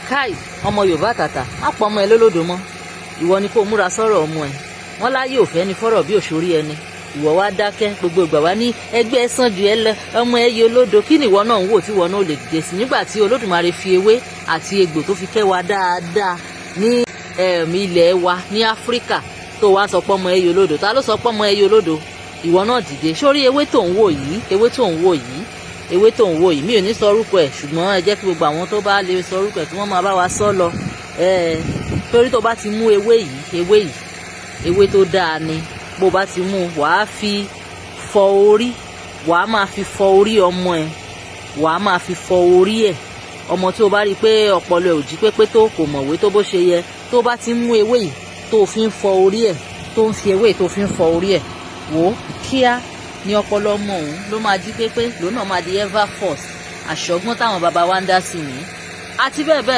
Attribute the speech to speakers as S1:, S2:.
S1: Káì, ọmọ Yorùbá tàtà, má pọ̀ ọmọ ẹ lólódo mọ́. Ìwọ ni kó múra sọ́rọ̀ ọmọ ẹ. Wọ́n láyé òfẹ́ ni fọ́rọ̀ bí òṣòrí ẹni. Ìwọ wá dákẹ́ gbogbo ìgbà, wá ní ẹgbẹ́ sàn ju ẹ lọ, ọmọ ẹ yẹ olódo. Kí ni ìwọ náà ń wò tí ìwọ náà ò lè dìde sí nígbà tí Olódùmarè fi ewé àti egbò tó fi kẹ́ wa dáadáa ní ilẹ̀ wa ní Áfíríkà, tó wá sọ pé ọmọ ẹ yẹ olódo? Ta ló sọ pé ọmọ ẹ yẹ olódo? Ìwọ náà dìde sórí ewé tó ń wò yìí, ewé tó ń wò yìí, ewé tó ń wò yìí. Mi ò ní sọ orúkọ ẹ̀, ṣùgbọ́n ẹ jẹ́ kí gbogbo àwọn tó bá lè sọ orúkọ ẹ̀ kí wọ́n máa bá wa sọ lọ. Torí tó bá ti mú ewé yìí, ewé yìí, ewé tó dáa ni. Bó bá ti mú, wàá fi fọ orí, wàá máa fi fọ orí ọmọ ẹ, wàá máa fi fọ orí ẹ. Ọmọ tí o bá rí i pé ọpọlọ ẹ ò jí pépé, tó kò mọ̀wé tó bó ṣe yẹ, tó bá ti mú ewé yìí tó fi ń fọ orí ẹ, tó ń fi ewé yìí tó fi ń fọ orí ẹ, wò ó, kíá ní ọpọlọ ọmọ òun ló máa jí pépé, lòun náà máa di ever force. Àṣọgbọ́n táwọn baba wa ń dá sí ni àti bẹ́ẹ̀ bẹ́ẹ̀.